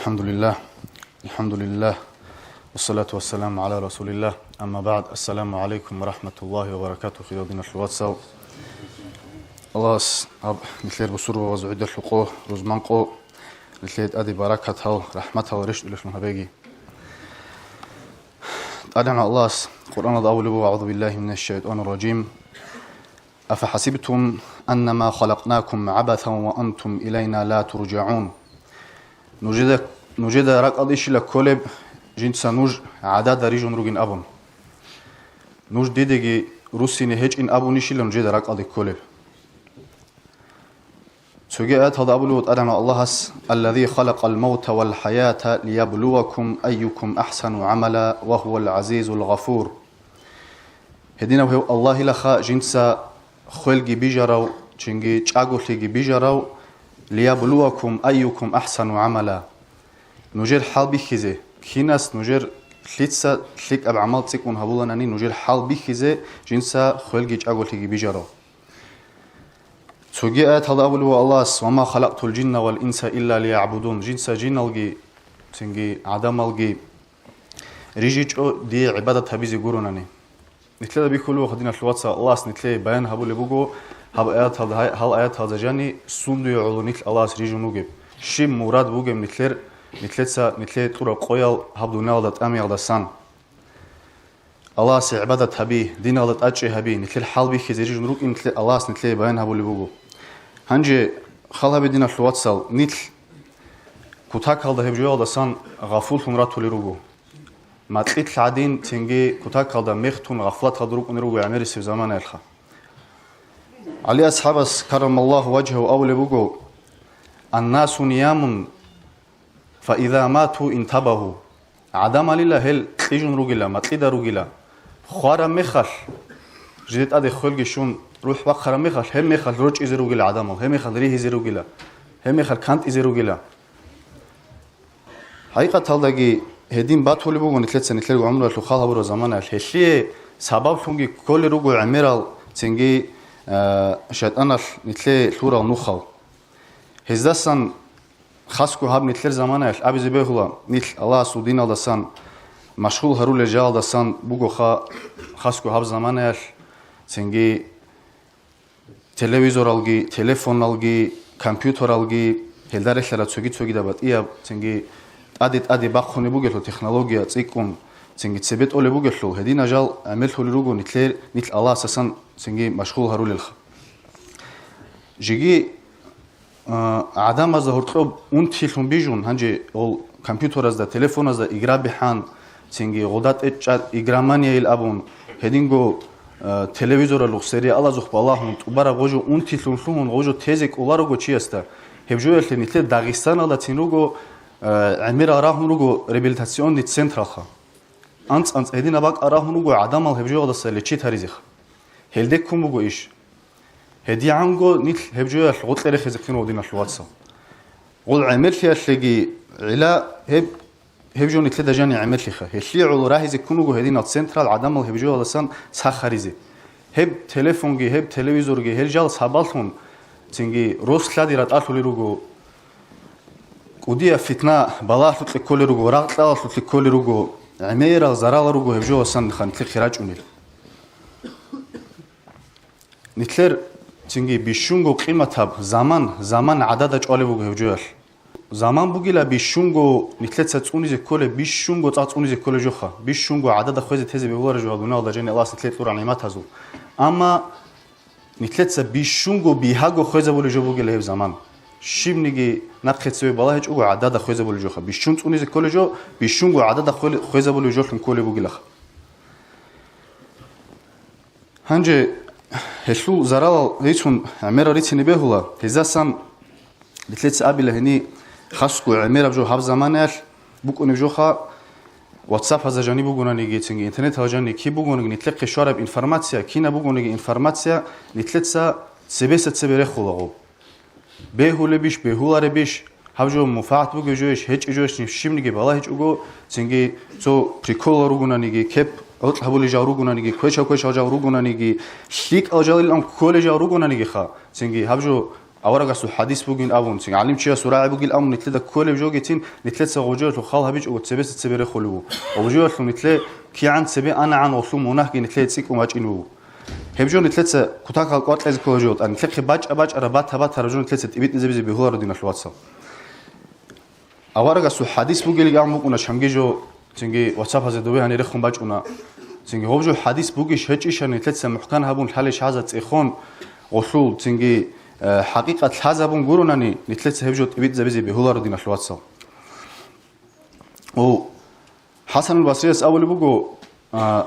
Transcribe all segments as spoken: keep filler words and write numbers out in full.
الحمد لله. الحمد لله. والصلاة والسلام على رسول الله. أما بعد. السلام عليكم ورحمة الله وبركاته. Хириял диналъул вацал. Аллагьас гьаб нилъер бусурбабаз гӀидалъул къо, рузман къо, нилъее тӀаде баракатал, рахӀматал рещтӀулелъун гьабеги. ТӀадегӀан Аллагьас Къуръаналда абулеб буго: أعوذ بالله من الشيطان الرجيم. أفحسبتم أنما خلقناكم عبثا وأنتم إلينا لا ترجعون. Нужеда, нужеда ракӀалдищила кколеб, жинца нуж гӀадада рижун ругин абун. Нуж дидеги руссине гьечӀин абунищила нужеда ракӀалде кколеб. Цоги аяталда абулеб буго ТӀадегӀан Аллагьас: الذي خلق الموت والحياة ليبلوكم أيكم أحسن عملا وهو العزيز الغفور. Гьединав гьев Аллагьилаха, жинца хвелги бижарав, цинги чӀаголъиги бижарав, ليبلوكم أيكم أحسن عملا. Нужер хӀал бихьизе, кинас нужер лъица лъикӀаб гӀамал цӀикӀкӀун гьабуланани, нужер хӀал бихьизе жинца хвелги чӀаголъиги бижарав. Цоги аяталда абулеб буго Аллагьас: وما خلقت الجن والإنس إلا ليعبدون. Жинца жиналги, цинги гӀадамалги рижичӀо дие гӀибадат гьабизе гуронани. Нилъеда бихьулеб буго, диналъул вацал, Аллагьас нилъее баян гьабулеб буго гьаб аяталда, гьай-, гьал аяталда жани сундуе гӀоло нилъ Аллагьас рижун ругеб, щиб мурад бугеб нилъер, нилъеца нилъее кьураб къоял гьаб дуниялалда тӀамиялдасан. Аллагьасе гӀибадат гьаби, диналда тӀадчӀи гьаби, нилъер хӀал бихьизе рижун рукӀин нилъе-, Аллагьас нилъее баян гьабулеб буго. Гьанже, хал гьабе, диналъул вацал, нилъ кутакалда гьеб жоялдасан гъафуллъун ратулел руго. Макьилъ гӀадин, цинги кутакалда мехтун гъафлаталда рукӀунел руго гӀемерисеб заманаялъха. ГӀали асхӀабас, каррамаллагьу важгьагьу, абулеб буго: الناس نيام فإذا ماتوا انتبهوا. ГӀадамалила гьел кьижун ругила, макьида ругила. Хвараб мехалъ, жиде тӀаде хвелги щун, рухӀ бахъараб мехалъ, гьеб мехалъ рорчӀизе ругила гӀадамал, гьеб мехалъ ригьизе ругила, гьеб мехалъ кантӀизе ругила. ХӀакъикъаталдаги гьедин батулеб буго нилъеца нилъер гӀумруялъул хал гьабураб заманаялъ. Гьелъие сабаблъунги кколел руго гӀемерал, цинги, а, шайтӀаналъ нилъее лъурал нухал. Гьездасан хасго гьаб нилъер заманаялъ абизе бегьула, нилъ Аллагьасул диналдасан машгъул гьарулел жалдасан бугоха, хасго гьаб заманаялъ, цинги телевизоралги, телефоналги, компьютералги, гьелда релълъараб цоги-цогидаб батӀияб, цинги тӀаде-тӀаде бахъунеб бугелъул технология цӀикӀкӀун, цинги цебе тӀолеб бугелъул, гьединал жал гӀемерлъулел руго нилъер, нилъ Аллагьасасан цинги машгъул гьарулелха. Жеги, а, гӀадамазда гьоркьоб унтилъун бижун, гьанже гьол компьютеразда, телефоназда игра бихьан, цинги гъода тӀечӀчӀад игроманияйил абун, гьединго, а, телевизоралъухъ, сериалазухъ балагьун, тӀубараб гъожо унтилъун лъугьун, гъожо тезе кӀоларого чиясда, гьеб жоялъе нилъер Дагъистаналдацин руго, а, гӀемерал рагьун руго реабилитационный централха. АнцӀ-анцӀ гьединаб бакӀал рагьун руго гӀадамал гьеб жоялдаса лечить гьаризеха. Гьелде ккун буго иш. ГьедигӀанго нилъ гьеб жоялъ гъоркье рехизехъин, диналъул вацал. Гъол гӀемерлъиялъеги гӀила гьеб, гьеб жо нилъеда жани гӀемерлъиха. Гьелъие гӀоло рагьизе ккун буго гьединал централ гӀадамал гьеб жоялдасан сах гьаризе. Гьеб телефонги, гьеб телевизорги, гьел жал сабаблъун цинги рос лъади ратӀалъулел руго. КӀудияб фитна балагьлъукье кколел руго, рагъ-кьалалъулъе кколел руго, гӀемерал зарал руго гьеб жоялдасан нилъехъе рачӀунел. Нилъер цинги бищунго къиматаб заман, заман гӀадада чӀвалеб буго гьеб жоялъ. Заман бугила бищунго нилъеца цӀунизе кколеб, бищунго цӀакъ цӀунизе кколеб жоха, бищунго гӀадада хвезе тезе бегьулареб жо гьаб дуниялалда жани Аллагьас нилъее кьураб нигӀматазул. Амма нилъеца бищунго бигьаго хвезабулеб жо бугила гьеб заман. Щибниги нахъе цеве балагьичӀого гӀадада хвезабулеб жоха. Бищун цӀунизе кколеб жо, бищунго гӀадада хвел-, хвезабулеб жолъун кколеб бугилаха. Гьанже гьелъул заралал рицун гӀемерал рицине бегьула, гьезасан нилъеца абила гьени, хасго гӀемераб жо гьаб заманаялъ букӀунеб жоха, WhatsApp-азда жаниб бугонаниги, цинги интернеталда жаниб киб бугониги, нилъехъе щвараб информация, кинаб бугониги информация, нилъеца цебеса цебе рехулаго. Бегьулебищ, бегьуларебищ, гьаб жо мунпагӀат бугеб жоищ, гьечӀеб жоищ щибниги балагьичӀого, цинги цо приколал ругонаниги, кеп гӀоркь гьабулел жал ругонаниги, квешал-квешал жал ругонаниги, лъикӀал жалилан кколел жал ругонанигиха, цинги гьаб жо Аварагасул хадис бугин абун, цин гӀалимчиясул рагӀи бугин абун, нилъеда кколеб жо гицин, нилъеца гъожоялъул хал гьабичӀого цебеса цебе рехулев ву. Гъожоялъул нилъе кигӀан цебе анагӀан гъолъул мунагьги нилъее цӀикӀкӀун вачӀин вуго. Гьеб жо нилъеца кутакал кӀвар кьезе ккола жо, тӀа нилъехъе бачӀа-бачӀара, бата-батара жо нилъеца тӀибитӀизабизе бегьуларо, диналъул вацал. Аварагасул хадис бугелги абун букӀуна чанги жо, цинги ватсапазе дове гьанирехун бачӀуна. Цинги гъоб жо хадис бугищ гьечӀищ нилъеца мухӀкан гьабун лъалищ гьаза цӀехон гъолъул, цинги, э, хӀакъикъат лъазабун гуронани, нилъеца гьеб жо тӀибитӀизабизе бегьуларо, диналъул вацал. О, ХӀасанул Басрияс абулеб буго, а,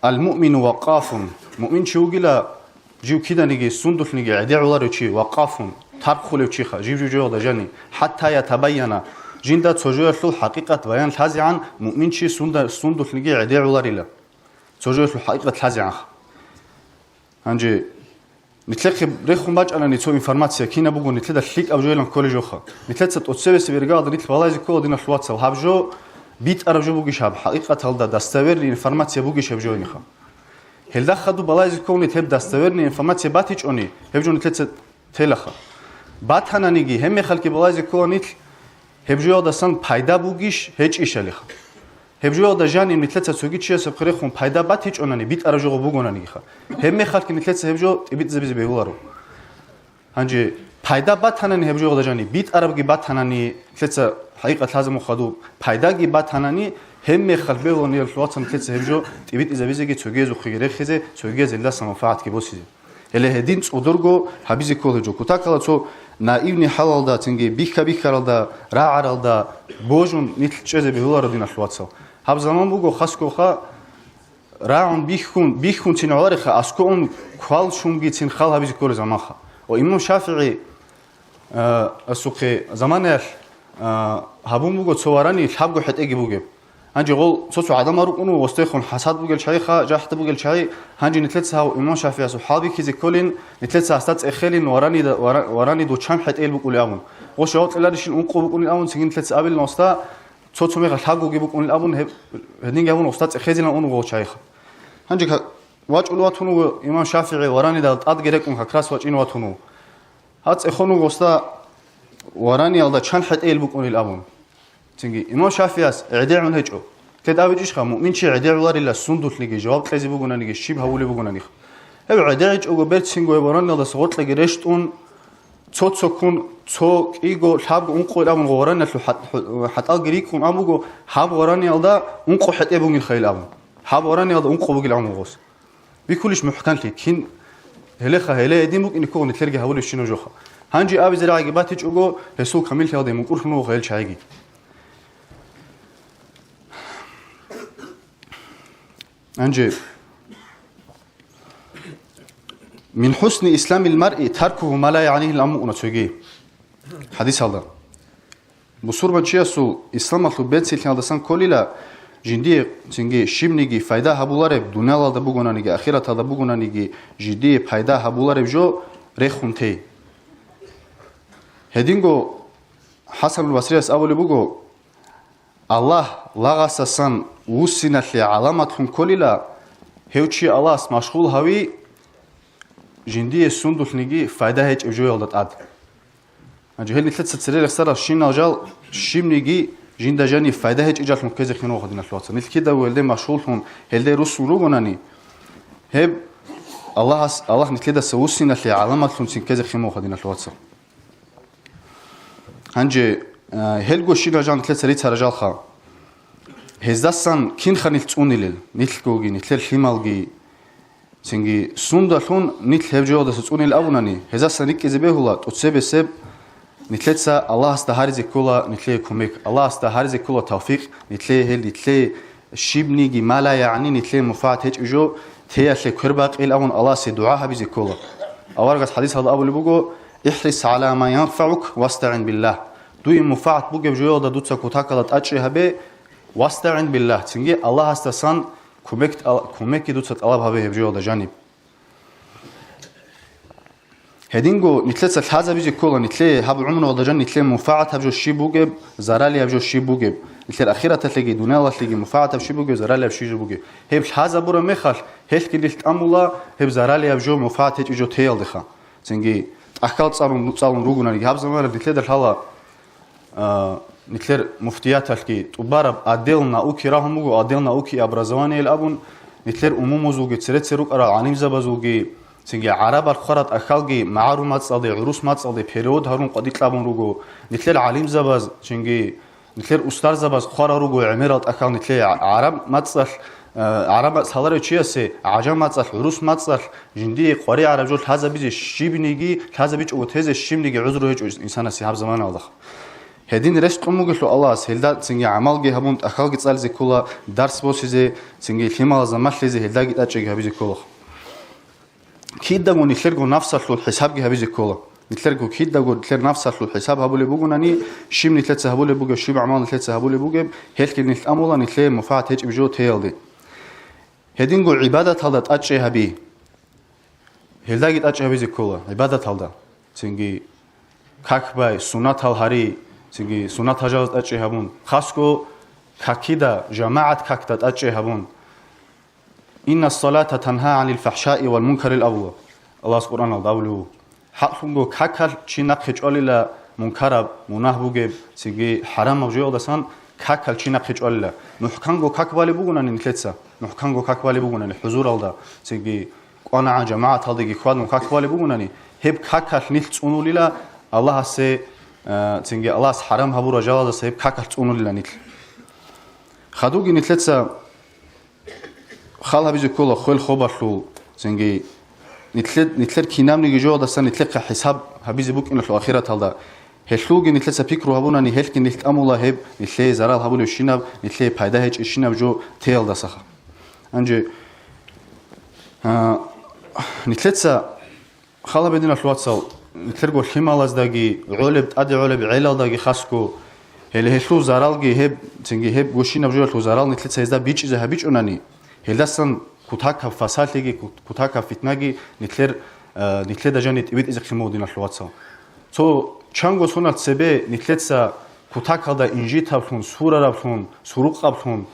«Ал-муъмину вакъафун». Муъминчи вугила жив киданиги, сундулъниги гӀедегӀуларев чи, вакъафун, тархъулев чиха, жив-жив жоялда жани, хӀатта ятабайяна, жинда цо жоялъул хӀакъикъат баян лъазегӀан муъминчи сунда-, сундулъниги гӀедегӀуларила. Цо жоялъул хӀакъикъат лъазегӀанха. Гьанже нилъехъе рехун бачӀанани цо информация кинаб буго, нилъеда лъикӀаб жойилан кколей жоха. Нилъеца тӀоцебесеб иргаялда нилъ балайзе ккола, диналъул вацал, гьаб жо битӀараб жо бугищ гьаб, хӀакъикъаталда достоверный информация бугищ гьаб жойниха. Гьелда хадуб балайзе ккола нилъ гьеб достоверный информация батичӀони, гьеб жо нилъеца телаха. Батананиги, гьебмехалъги балайзе ккола нилъ, гьеб жоялдасан пайда бугищ, гьечӀищалиха. Гьеб жоялда жаниб нилъеца цоги чиясухъе рехун пайда батичӀонани, битӀараб жо бугонаниги ха. Гьебмехалъги нилъеца гьеб жо тӀибитӀизабизе бегьуларо. Гьанже пайда батанани гьеб жоялда жаниб, битӀарабги батанани, нилъеца хӀакъикъат лъазабун хадуб, пайдаги батанани, гьебмехалъ бегьуларо, диналъул вацал, нилъеца гьеб жо тӀибитӀизабизеги цогиязухъеги рехизе, цогияз гьелдаса манфагӀатги босизе. Гьеле гьедин цӀодорго гьабизе ккола гьеб жо. Кутакала цо наивный хӀалалда, цинги бихьа-бихьаралда, рагӀаралда божун нилъ чӀезе бегьуларо, диналъул вацал. Гьаб заман буго хасго ха, рагӀун бихьун, бихьунцин гӀолареха, аскӀовун квалчунгицин хал гьабизе кколеб заманха. Ва имам ШафигӀи, а, асухъе заманаялъ, а, гьабун буго цо варани лъабго хӀетӀеги бугеб. Гьанже гъол цо-цо гӀадамал рукӀун вуго, гъостехун хӀасад бугел чагӀиха, жахӀда бугел чагӀи, гьанже нилъеца гьав имам ШафигӀиясул хӀал бихьизе кколин, нилъеца гьасда цӀехелин, варанида-, вара-, варани дов чан хӀетӀел букӀулеб абун. Гъо щавал кьеларищин ункъо букӀунин абун, цинги нилъеца абилин гъосда, цо-цо мехалъ лъабгоги букӀунин абун, гьеб-, гьединги абун гъосда цӀехезилан ун вуго гъол чагӀиха. Гьанже ка-, вачӀун ватун вуго имам ШафигӀи, варанида тӀадги рекӀун как раз вачӀин ватун вуго. Гьаб цӀехон вуго гъосда вараниялда чан хӀетӀел букӀунел абун. Цинги имам ШафигӀияс гӀедегӀун гьечӀо. Лъед абичӀищха, муъминчи гӀедегӀуларила сундулъниги, жаваб кьезе бугонаниги, щиб гьавулеб бугонаниха. Гьев гӀедегӀичӀого берцинго гьеб вараниялдаса гъоркьаги рещтӀун, цо-цоккун, цо кӀиго, лъабго, ункъо абун гъо вараниялъул хӀат-, хӀу-, хӀатӀалги рикӀкӀун абун буго, гьаб вараниялда ункъо хӀетӀе бугин хайил абун. Гьаб вараниялда ункъо бугил абун гъос. Бихьулищ мухӀканлъи, кин гьелеха, гьеле гьедин букӀине ккого нилъерги гьавулевщинав жоха. Гьанже абизе рагӀиги батичӀого, гьесул камиллъиялде мукӀурлъун вуго гьел чагӀиги. Гьанже, «Мин хӀусни исламил маръи таркугьу ма ла ягӀнигьи», аммукъуна цоги хадисалда. Бусурбанчиясул исламалъул берцинлъиялдасан кколила, жиндие цинги щибниги пайда гьабулареб, дуниялалда бугонаниги, ахираталда бугонаниги, жиндие пайда гьабулареб жо рехун тей. Гьединго ХӀасанул Басрияс абулеб буго, Аллагь лагъасасан вуссиналъе гӀаламатлъун кколила, гьев чи Аллагьас машгъул гьави, жиндие сундулъниги пайда гьечӀеб жоялда тӀад. Гьанже гьел нилъеца цере рехсарал щинал жал, щибниги жинда жаниб пайда гьечӀеб жаллъун ккезе хинуха, диналъул вацал. Нилъ кида гьелде машгъуллъун, гьелде руссун ругонани, гьеб Аллагьас, Аллагь нилъедаса вуссиналъе гӀаламатлъун цин ккезе хинуха, диналъул вацал. Гьанже, э, гьелго щинал жал нилъеца рицарал жалха. Гьездасан кинха нилъ цӀунилел, нилъгоги, нилъер лъималги, цинги сундалъун нилъ гьеб жоялдаса цӀунил абунани, гьезасан рикӀкӀизе бегьула тӀоцебесеб нилъеца Аллагьасда гьаризе ккола нилъее кумек, Аллагьасда гьаризе ккола тавфикъ нилъее, гьел нилъее щибниги ма ла ягӀни нилъее муфагӀат гьечӀеб жо теялъе квербакъил абун Аллагьасе дугӀа гьабизе ккола. Аварагас хадисалда абулеб буго, «ИхӀрис гӀала ма янфагӀук вастагӀин биллагь». Дуе муфагӀат бугеб жоялда дуца кутакала тӀачӀи гьабе, «вастагӀин биллагь», цинги Аллагьасдасан кумек тӀал-, кумекги дуца тӀалаб гьабе гьеб жоялда жаниб. Гьединго нилъеца лъазабизе ккола, нилъее гьаб гӀумруялда жан нилъее муфагӀат гьаб жо щиб бугеб, заралияб жо щиб бугеб, нилъер ахираталъеги, дуниялалъеги муфагӀат гьаб щиб бугеб, заралияб щиб жо бугеб. Гьеб лъазабураб мехалъ, гьелъги нилъ тӀамула гьеб заралияб жо, муфагӀат гьечӀеб жо теялдеха. Цинги ахӀкал цӀалун, цӀалун ругонаниги, гьаб замана нилъеда лъала, а, нилъер муфтияталъги тӀубараб отдел науки рагьун буго, отдел науки и образованиел абун, нилъер умумузулги, цере-цере рукӀарал гӀалимзабазулги, цинги гӀарабал хъварал тӀахьалги магӀарул мацӀалде, гӀурус мацӀалде перевод гьарун къватӀир кьабун руго. Нилъер гӀалимзабаз, цинги нилъер устарзабаз хъварал руго гӀемерал тӀахьал нилъее гӀараб мацӀалъ, э, гӀараб мацӀ лъаларев чиясе гӀажам мацӀалъ, гӀурус мацӀалъ жиндие къваригӀараб жо лъазабизе щибниги, лъазабичӀого тезе щибниги гӀузру гьечӀо инсанасе гьаб заманалда. Гьедин рес кьун бугелъул Аллагьас, гьелда цинги гӀамалги гьабун, тӀахьалги цӀализе ккола, дарс босизе, цинги лъималазда малъизе, гьелдаги тӀадчӀиги гьабизе ккола. Кидаго нилъерго нафсалъул хӀисабги гьабизе ккола. Нилъерго кидаго нилъер нафсалъул хӀисаб гьабулеб бугунани, щиб нилъеца гьабулеб бугеб, щиб гӀамал нилъеца гьабулеб бугеб, гьелъги нилъ амула нилъее муфагӀат гьечӀеб жо теялде. Гьединго гӀибадаталда тӀадчӀей гьаби. Гьелдаги тӀадчӀей гьабизе ккола, гӀибадаталда. Цинги как бай, суннатал гьари, цинги суннат гьажалаз тӀадчӀей гьабун. Хасго какида, жамагӀат какда тӀадчӀей гьабун. «Инна салата танха гӀанил фахӀшаи вал мункарил», – абула. Аллагьас Къуръаналда абулев вуго. ХӀакълъунго какал чи нахъе чӀвалила мункараб, мунагь бугеб, цинги хӀарамаб жоялдасан какал чи нахъе чӀвалила. МухӀканго как балеб бугунани нилъеца, мухӀканго как балеб бугунани хӀузуралда, цинги кӀванагӀан жамагӀаталдеги хьвадун как балеб бугунани, гьеб какал нилъ цӀунулила Аллагьасе, э, цинги Аллагьас хӀарам гьабурал жалаздаса гьеб какал цӀунулила нилъ. Хадуги нилъеца хал гьабизе ккола хвел хобалъул, цинги нилъер, нилъер кинабниги жоялдаса нилъехъе хӀисаб гьабизе букӀиналъул ахираталда. Гьелъулги нилъеца пикру гьабунани, гьелъги нилъ тӀамула гьеб нилъее зарал гьабулебщинаб, нилъее пайда гьечӀебщинаб жо теялдасаха. Гьанже, а, нилъеца Хал гьабе, диналъул вацал, нилъерго лъималаздаги, гӀолеб, тӀаде гӀолеб гӀелалдаги хасго, гьеле гьелъул заралги гьеб, цинги гьеб гущинаб жоялъул зарал нилъеца гьезда бичӀчӀизе гьабичӀунани, гьелдасан кутакаб фасалъиги, кут-, кутакаб фитнаги нилъер, э, нилъеда жани тӀибитӀизехъин буго, диналъул вацал. Цо чанго соналъ цебе нилъеца кутакалда инжитаблъун, сурараблъун, сурукъаблъун,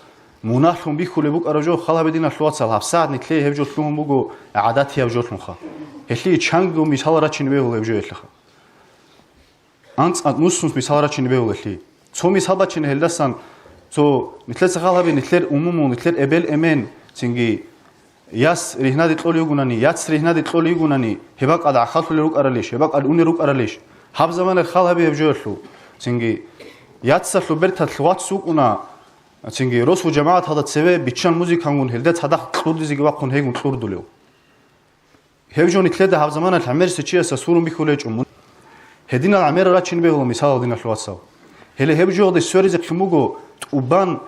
мунагьлъун бихьулеб букӀараб жо, хал гьабе, диналъул вацал, гьабсагӀат нилъее гьеб жо лъугьун буго гӀадатияб жолъунха. Гьелъие чанго мисал рачине бегьула гьеб жоялъеха. АнцӀ-анцӀ мусун мисал рачине бегьула гьелъие. Цо мисал бачине гьелдасан, цо нилъеца хал гьабе, нилъер умумул, нилъер эбел-эмен, цинги яс ригьнаде кьолей вугунани, яц ригьнаде кьолей вугунани, гьеб бакӀалда гӀахьаллъулел рукӀаралищ, гьеб бакӀалда унел рукӀаралищ? Гьаб заманаялъ хал гьабе гьеб жоялъул. Цинги яцалъул берталъ вац вукӀуна, цинги росу жамагӀаталда цеве биччан музыкангун гьелда цадахъ кьурдизеги вахъун гьейгун кьурдулев. Гьев жо нилъеда гьаб заманалъ гӀемерисев чиясда сурун бихьулей гьечӀо мун. Гьединал гӀемерал рачине бегьула мисалал, диналъул вацал. Гьеле гьеб жоялде сверизехъин буго тӀубан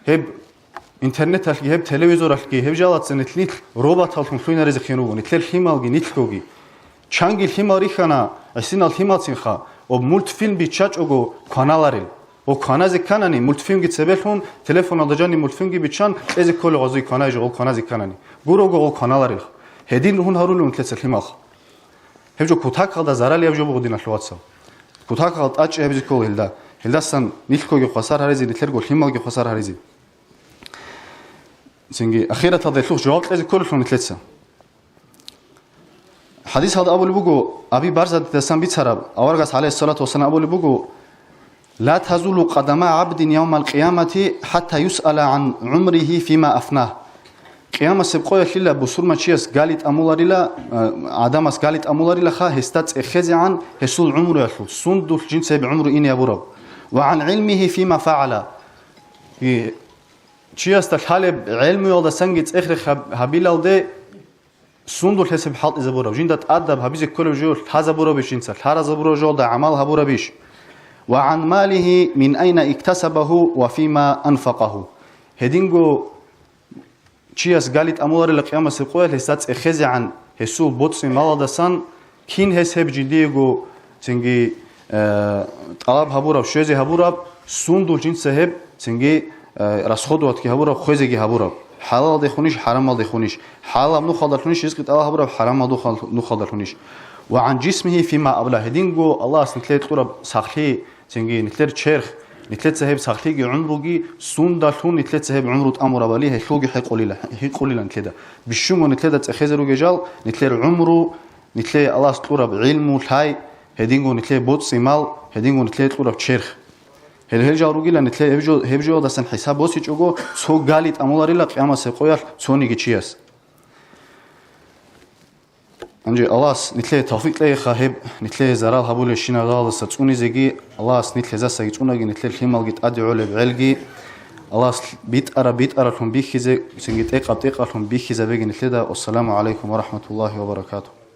гьеб интернеталъги, гьеб телевизоралъги, гьеб жалаца нилъ-нилъ роботаллъун лъугьинаризехъин руго, нилъер лъималги, нилъгоги. Чанги лъимал рихьана, гӀисинал лъималцинха, ва мультфильм биччачӀого кваналарел. Ва кваназе кканани, мультфильмги цебелъун, телефоналда жани мультфильмги биччан, кьезе кколей гъозие кванай жо, гъол кваназе кканани. Гурого гъол кваналарел. Гьедин ругьун гьарулев нилъеца лъималха. Гьеб жо кутакалда заралияб жо буго, диналъул вацал. Кутакал тӀадчӀи гьабизе ккола гьелда. Гьелдасан нилъгоги хвасар гьаризе, нилъерго лъималги хвасар гьаризе. Цинги ахираталда гьелъухъ жаваб кьезе кколелъул нилъеца. ХӀадисалда абулеб буго, Аби Барзатидасан бицараб, аварагас, гӀалайгьиссалату вассалам, абулеб буго: «Ла тазулу къадама гӀабдин явмал къиямати хӀатта юсъала гӀан гӀумрихи фима афнагь». Къиямасеб къоялъила бусурманчияс гали тӀамуларила, а, гӀадамас гали тӀамуларилаха, гьесда цӀехезегӀан гьесул гӀумруялъул, сундулъ жинца гьеб гӀумру ине гьабураб, ва гӀан гӀилмихи фима фагӀала. И чиясда лъалеб гӀелмуялдасанги цӀех-рех гьаб-, гьабилалде, сундулъ гьес гьеб хӀалтӀизабураб, жинда тӀадаб гьабизе кколеб жо лъазабурабищ жинца, лъаразабураб жоялда гӀамал гьабурабищ? Ва гӀан малихи мин айна иктасабагьу ва фима анфакъагьу. Гьединго чияс гали тӀамуларила къиямасеб къоялъ гьесда цӀехезегӀан гьесул боцӀи-малалдасан, кин гьес гьеб жиндиего цинги, э, тӀалаб гьабураб, щвезе гьабураб, сундул жинца гьеб цинги, э, расходоватги гьабураб, хвезеги гьабураб, хӀалалдехунищ, хӀарамалдехунищ, хӀалалаб нухалдалъунищ ризкъи тӀалаб гьабураб, хӀарамаб нухал-, нухалдалъунищ. Ва гӀан жисмихи фима абла, гьединго Аллагьас нилъее кьураб сахлъи, цинги нилъер черх, нилъеца гьеб сахлъиги гӀумруги сундалъун нилъеца гьеб гӀумру тӀамурабали гьелъулги хӀекъулила, хӀинкъулила нилъеда. Бищунго нилъеда цӀехезе ругел жал, нилъер гӀумру нилъее Аллагьас кьураб гӀилму, лъай, гьединго нилъее боцӀи-мал, гьединго нилъее кьураб черх. Гьел, гьел жал ругила нилъее гьеб жо-, гьеб жоялдасан хӀисаб босичӀого, цо гали тӀамуларила къиямасеб къоялъ цониги чияс. Гьанже Аллагьас нилъее тавфикъ кьейха гьеб, нилъее зарал гьабулебщинаб жалалдаса цӀунизеги, Аллагьас нилъ гьезасаги цӀунаги, нилъер лъималги тӀаде гӀолеб гӀелги, Аллагьас битӀараб битӀаралъун бихьизе, цинги тӀекъаб тӀекъалъун бихьизабеги нилъеда. Вассаламу гӀалайкум ва рахӀматуллагьи ва баракатугь.